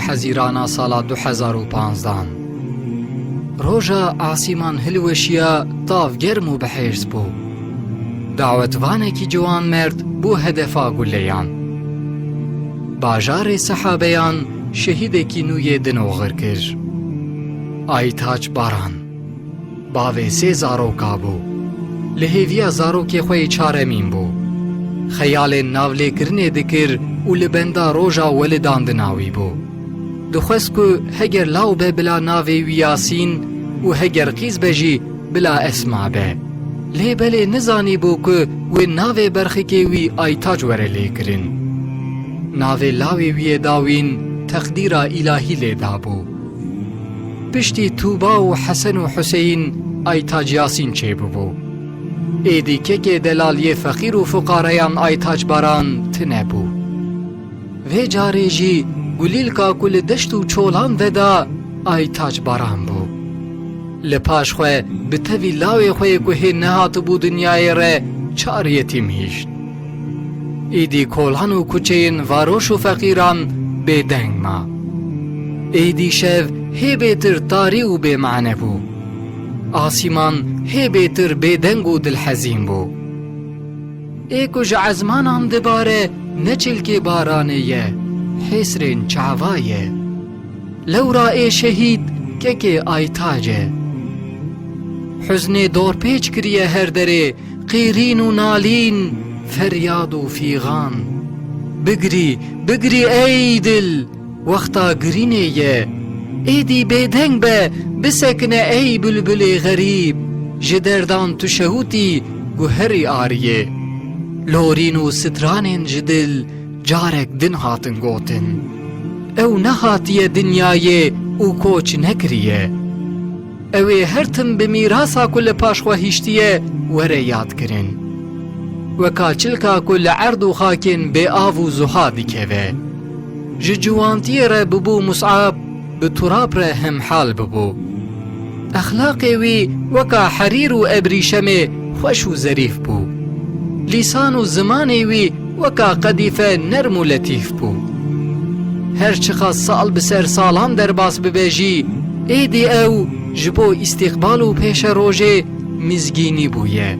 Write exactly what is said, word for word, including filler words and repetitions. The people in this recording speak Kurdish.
Hezîrana sala du hezar û panzdan. Roja asîman hilweşiya, tav germ û bihêrs bû. Dawetvanekî ciwan merd bû hedefa guleyan. Bajarê sehabeyan şehîdekî nû yê din oxir kir. Aytaç Baran. Bavê sê zaroka bû. Li hêviya zarokê xwe yê çaremîn bû. Xeyalên navlêkirinê dikir û li benda roja welidan dinawî bû. Dixwest ku heger law be bila navê wî Yasîn û heger qîz be jî bila Esma be. Lê belê nizanîbû ku wê navê berxikê wî Aytaç were lêkirin. Navê lawê wî yê dawîn teqdîra îlahî lê dabû. Piştî Tûba û Hesen û Huseyîn Aytac Yasîn çêbibû. Êdî kekê delal yê feqîr û fuqareyan Aytac Baran tine bû. Vê carê jî gulîlka ku li deşt û çolan veda Aytac Baran bû. Li paş xwe bi tevî lawê xwe yê ku hê nehatibû dinyayê re çar yetîm hişt. Îdî kolan û kuçeyên varoş û feqîran bêdeng ma. Êdî şev hê bêtir tarî û bêmane bû. Asîman hê bêtir bêdeng û dilhezîn bû. Ê ku ji ezmanan dibare ne çilkê baranê ye, hêsrên çava ye. Lewra ê şehîd kekê Aytac e. Huznê dorpêç kiriye her derê, qîrîn û nalîn, feryad û fîxan. Bigirî, bigirî ey dil, wexta girînê ye. Êdî bêdeng be, bisekine ey bilbilê xerîb, ji derdan tu şewitî guherî ariyê. Lorîn û stranên ji dil carek din hatin gotin. Ew nehatiye dinyayê û koç nekiriye. Ew ê her tim bi mîrasa ku li paş xwe hiştiye were yadkirin. Weka çilka ku li erd û xakên bêav û zuha dikeve. Ji ciwantiyê re bibû Mus'ab, bi turab re hemhal bibû. Exlaqê wî weka herîr û ebrîşemê xweş û zerîf bû. Lîsan û zimanê wî weka qedîfe nerm û letîf bû. Her çiqas sal bi ser salan derbas bibe jî, êdî ew ji bo îstîqbal û pêşerojê mizgînî bûye.